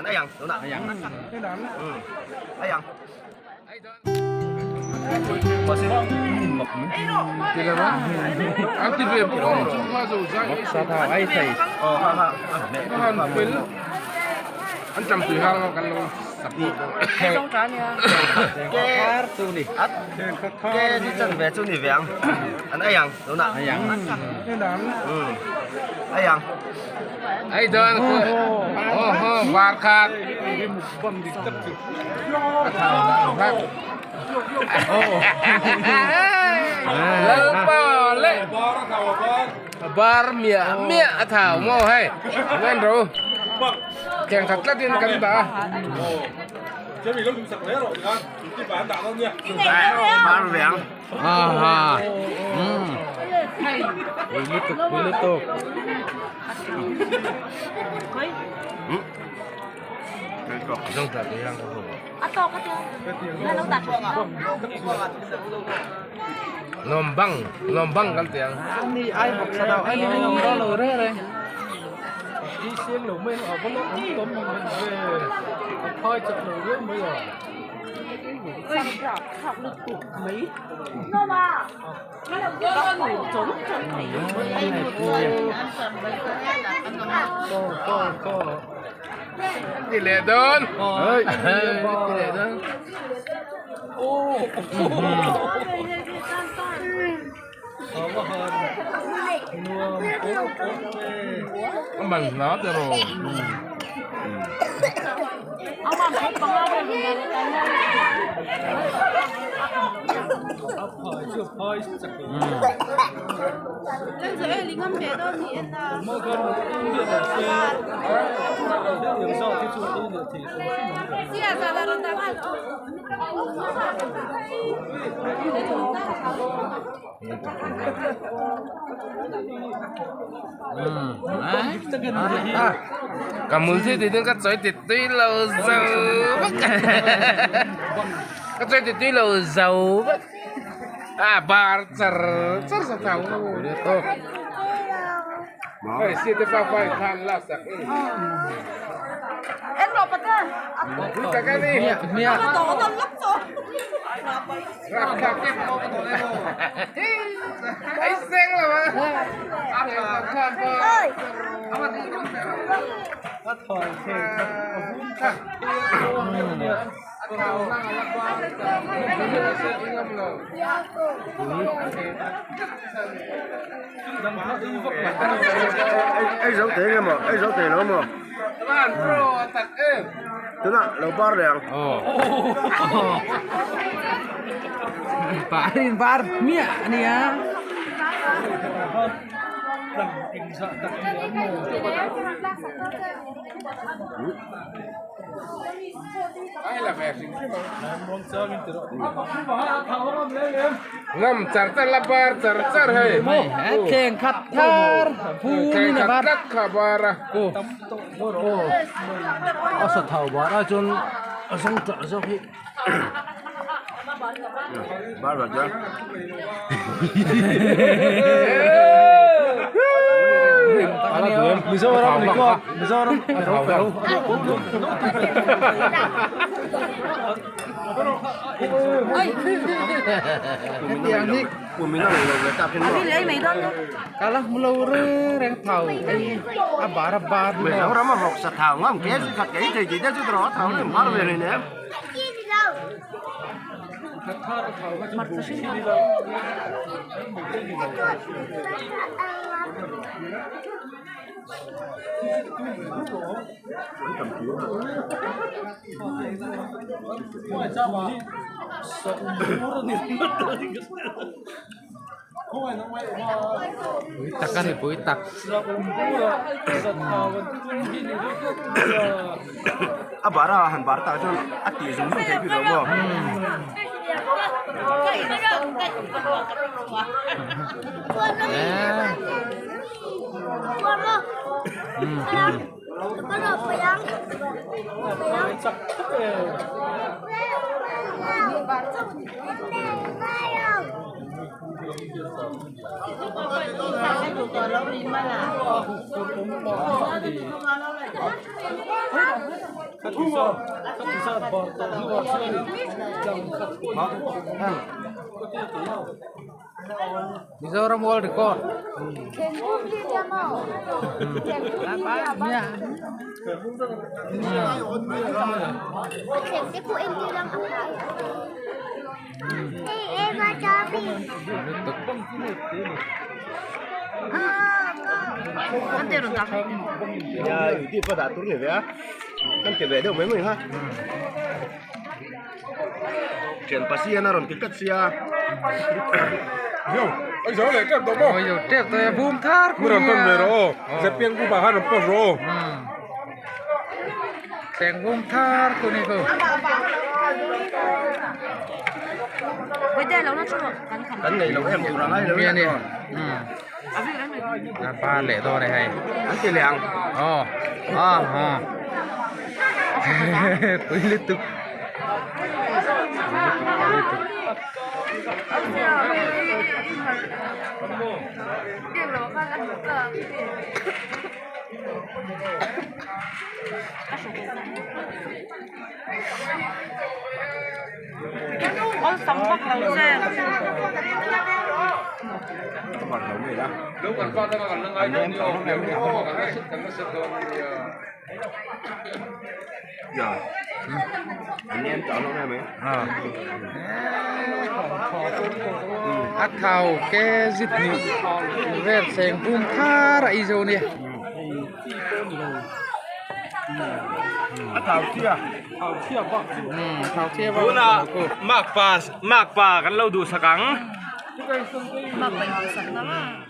An ei ang tunah. Ei ang. Ei ang. Ke chu ve chu ni ve ang an ei ang tunah. Ei ang. Ei ang. Ei dawn oh ho var khat. Lalpa le bar miah miah a thau maw hei ngan ro keng khat tlatin kan dah Bar ve ang. Ha ha pui lutuk pui lutuk. Lombang, lombang kan tiang. Ni ai bok sa dau ai ni lo lo re re. Ti leh dawn. Ti leh dawn. A man hla te rawh. Ka mul thi ti tin ka chawi ti tui lo zo vek ka chawi ti tui lo zo vek a bar char char sa thau hei si te pa pa in khan lak sak e pui tak a ni Ấy sen là mà. Ei zo te nge maw ei zo te lo maw tunah lo bar leh ang. Bar in bar hmiah a nia. Ngam char char la bar char char hei. Thleng khat thar phu Thleng ni khat bar. tlat kha bar a. A sa thau bar a chuan a zawng tah zawk hi. Bar bar chuan. Mizoram record Mizoram Hetiang hi Kumin a nei lo ve tak hin maw. Kala hmu lo reng reng thau hei a bar a bar ni maw. Mizoram a vawk sa thau ngam ke chi khat kei thei tih te chu tawh a thau nem har ve rih nem. Pui tak a ni pui tak. A bar a han bar tak chuan a tih zung zung thei bik lo maw. Mizoram world record. Thian Pasian a rawn ti tlat sia. Yo, ai zo leh tep tawh maw? Oi zo tep tawh e bum thar khu nia. Rawn ve rawh aw. Zepian group ah khan rawn post rawh aw. Teng bum thar khu ni khu. Kan nei lo em tur a ngai lo nia ni. A pa leh dawn e hei. An ti leh ang. Aw. A ha. Pui lutuk. A thau ke zit hnih vel seng bum thar a ei zo nia. A thau chhia. Thau chhia bak. Tuna makpa makpa kan lo duhsak ang. Makpa in duhsak na ma.